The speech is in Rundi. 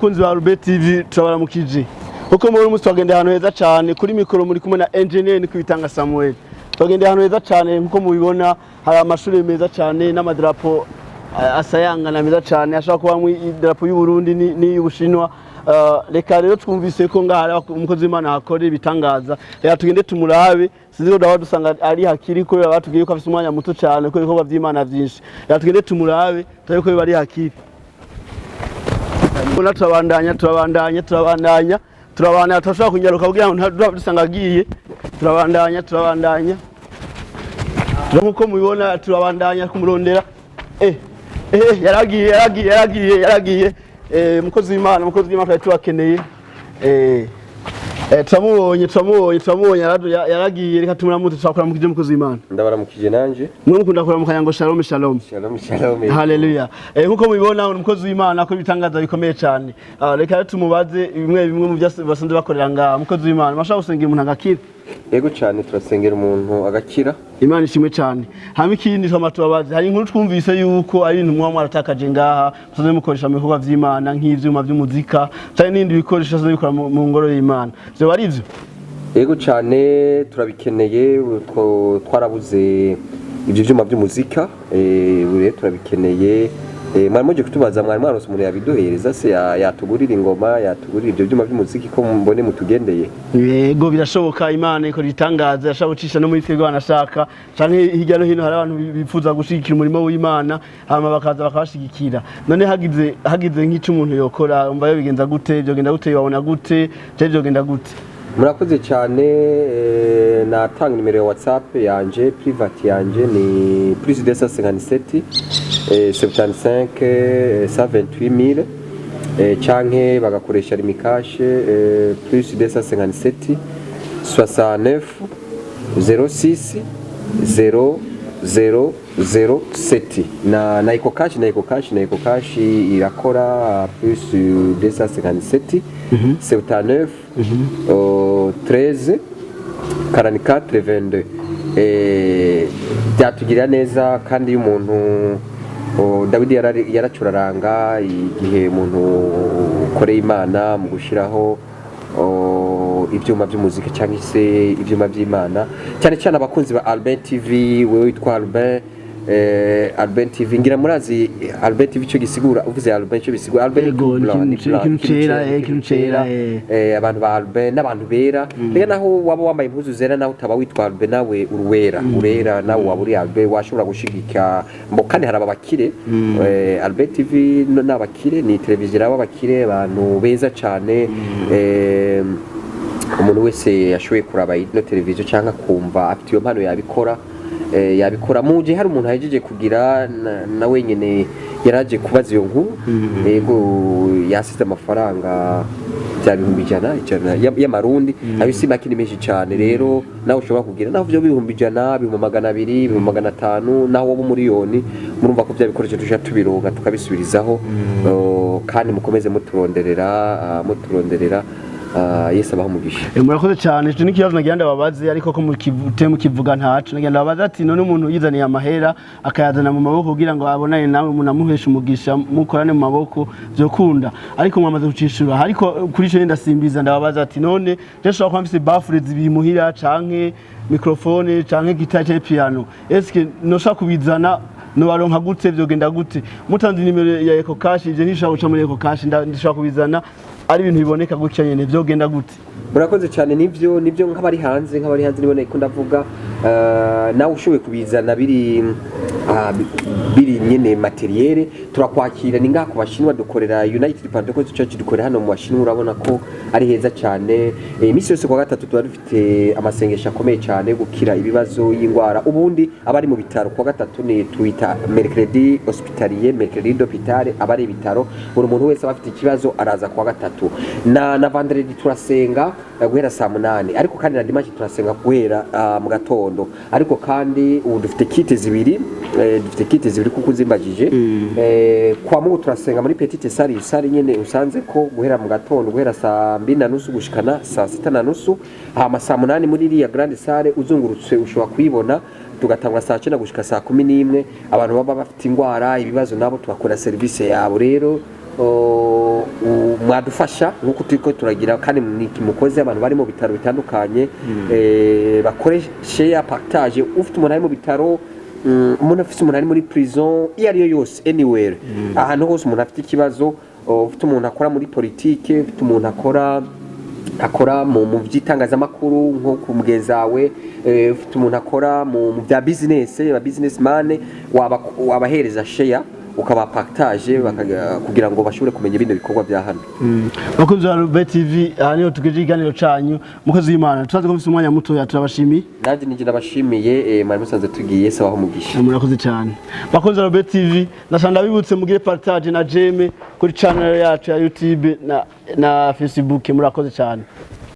Abakunzi ba Rube TV, turabaramukije. Kuko muri umunsi twagendeye ahantu heza cyane. Kuri mikoro muri kumwe na engineer ni kwitanga Samuel. Twagendeye ahantu heza cyane, nkuko mubibona hari amashuri meza cyane n'amadarapo asayangana meza cyane, ashobora kubamwo idarapo y'u Burundi n'iy'Ubushinwa. Reka rero twumvise ko ngaha hari umukozi w'Imana hakora ibitangaza. Reka tugende tumurabe. Sinzi ko daba dusanga ari hakiri, ko batubwiye ko afise umwanya muto cyane, ko ibikorwa vy'Imana vyinshi. Reka tugende tumurabe, turabe ko biba ari hakiri. Ubona turabandanya, turabandanya, turabandanya, turabandanya. Turashobora kunyaruka kugira ngo ntaduha dusanga agiye. Turabandanya, turabandanya. Nkuko mubibona turabandanya kumurondera. Yaragiye, yaragiye, yaragiye, yaragiye. Mukozi w'Imana, mukozi w'Imana, twari tubakeneye. Turamubonye, turamubonye, turamubonye, yaragiye. Reka tumuramutse. Twakuramukije, mukozi w'Imana. Ndabaramukije nanje. Mwe mukunda kuramukanya ngo shalom, shalom. Shalom, shalom. Haleluya. Nkuko mubibona, umukozi w'Imana akora ibitangaza bikomeye cyane. Reka rero tumubaze bimwe bimwe mu byo basanzwe bakorera ngaha. Mukozi w'Imana, mashaka gusengera umuntu agakira? Yego cyane, turasengera umuntu agakira. Imana ishimwe cyane. Hama ikindi twama tubabaze, hari inkuru twumvise yuko ari ibintu muba mwaratakaje ngaha musanzwe mukoresha mu bikorwa vy'Imana, nk'ivyuma vy'umuzika canke n'ibindi bikoresho musanzwe bikora mu ngoro y'Imana. Vyoba ari ivyo? Yego cyane, turabikeneye. Twarabuze ibyo byuma by'umuzika, ubu rero turabikeneye. Mwari muje kutubaza, mwari mwaronse umuntu yabiduhereza se, yatugurira ingoma, yatugurira ibyo byuma by'umuziki, ko mbone mutugendeye? Yego, birashoboka. Imana ikora ibitangaza, irashobora gucisha no muri twebwe banashaka, canke hirya no hino hari abantu bifuza gushigikira umurimo w'Imana, hama bakaza bakabashigikira. None hagize nk'ico umuntu yokora, umva yobigenza gute? Vyogenda gute? Wabona gute? Canke vyogenda gute? Murakoze cyane. Natanga nimero ya WhatsApp yanje private yanje, ni +257 75 128 000, canke bagakoresha Lumicash, +257 69 06 0 0 0 7, na EcoCash, na EcoCash, na EcoCash irakora, +257 79 13 44 22. Byatugirira neza. Kandi iyo umuntu, Dawidi yaracuraranga igihe umuntu ukoreye Imana mu gushyiraho ibyuma by'umuziki cyangwa se ibyuma by'Imana, cyane cyane abakunzi ba Albert TV. Wewe witwa Albert, Albert TV, ngira murazi Albert TV icyo gisigura. Uvuze Albert, icyo bisigura Albert Yego, ni blanc, ni ni blanc, ikintu cera, ikintu cera. Abantu ba Albert n'abantu bera. Mbega naho waba wambaye impuzu zera, naho utaba witwa Albert, nawe uruwera, urera, nawe waba uri Albert, washobora gushigika mbo. Kandi hari abakire, Albert TV n'abakire, ni televiziyo iraba abakire, abantu beza cyane. Umuntu wese yashoboye kuraba ino televiziyo cyangwa kumva afite iyo mpano yabikora, yabikora. Mu gihe hari umuntu ahejeje kugira na wenyine yaraje kubaza iyo nkuru, yego, yasize amafaranga bya 100,000 ijana y'amarundi. Ayo si make, ni menshi cyane. Rero nawe ushobora kugira, naho byo 100,000, 200,000, 500,000, naho woba umuriyoni, murumva ko bya bikoresho tuja tubironka tukabisubirizaho. Kandi mukomeze muturonderera, muturonderera. Yesu abaha umugisha. Murakoze cyane. Ico n'ikibazo nagira ndababaze, ariko ko mukivute mukivuga ntaco. Nagira ndababaze ati: none umuntu yizaniye amahera akayazana mu maboko kugira ngo abonane nawe, umuntu amuheshe umugisha, mukorane mu maboko, vyokunda? Ariko mwamaze kucishura. Ariko kuri ico ndasimbiza ndababaza ati: none je nshobora kuba mfise baffle zibiri muhira, canke microphone, canke guitare, canke piano, eske noshobora kubizana? Nobaronka gute? Vyogenda gute? Mutanze nimero ya EcoCash, ivyo ntishobora guca muri EcoCash, ndashobora kubizana ari ibintu biboneka gutya nyene, vyogenda gute? Murakoze cyane. Nivyo, nk'abari hanze nibona ko ndavuga, nawe ushoboye kubizana biri biri nyene matériel, turakwakira. Ni ngaha ku Bashinwa dukorera, United Pentecost Church dukorera hano mu Bashinwa. Urabona ko ari heza cyane. Iminsi yose kwa gatatu tuba dufite amasengesho akomeye cyane yo gukira ibibazo y'indwara. Ubundi abari mu bitaro kwa gatatu ni twita mercredi hospitalier, mercredi d'hôpital, abari ibitaro. Buri muntu wese aba afite ikibazo araza kwa gatatu. Na vendredi turasenga, guhera saa 8, ariko kandi na dimanche turasenga guhera mu gatondo. Ariko kandi ubu dufite kite zibiri, dufite kite zibiri kuko uzimbagije. Kwa Mungu turasenga muri petite salle, salle nyene usanze ko guhera mu gatondo, guhera saa 2:30 gushikana saa 6:30. Hama saa 8 muri iriya grande salle uzungurutse ushobora kuyibona, tugatangura saa 9 gushika saa 11. Abantu baba bafite ingwara, ibibazo, nabo tugakora service yabo. Rero mwadufasha nk'uko turiko turagira, kandi mukoze abantu bari mu bitaro bitandukanye, bakore share, partage. Ufite umuntu ari mu bitaro, umuntu afite umuntu ari muri prison, iyo ariyo yose, anywhere, ahantu hose umuntu afite ikibazo, ufite umuntu akora muri politike, ufite umuntu akora mu by'itangazamakuru nko ku mugenzi wawe, ufite umuntu akora mu bya business, ba businessman, wabahereza share, ukabapartage, kugira ngo bashobore kumenya ibindi bikorwa bya hano. Bakunzi ba Rube TV, aha niho tugejeje ikiganiro canyu. Mukozi w'Imana, turazi ko mufise umwanya mutoya, turabashimiye. Nanjye nije nabashimiye, mwari musanze tugiye sabaho umugisha. Murakoze cyane. Bakunzi ba Rube TV, ndashaka ndabibutse mugire partage na j'aime kuri channel yacu ya YouTube na Facebook. Murakoze cyane.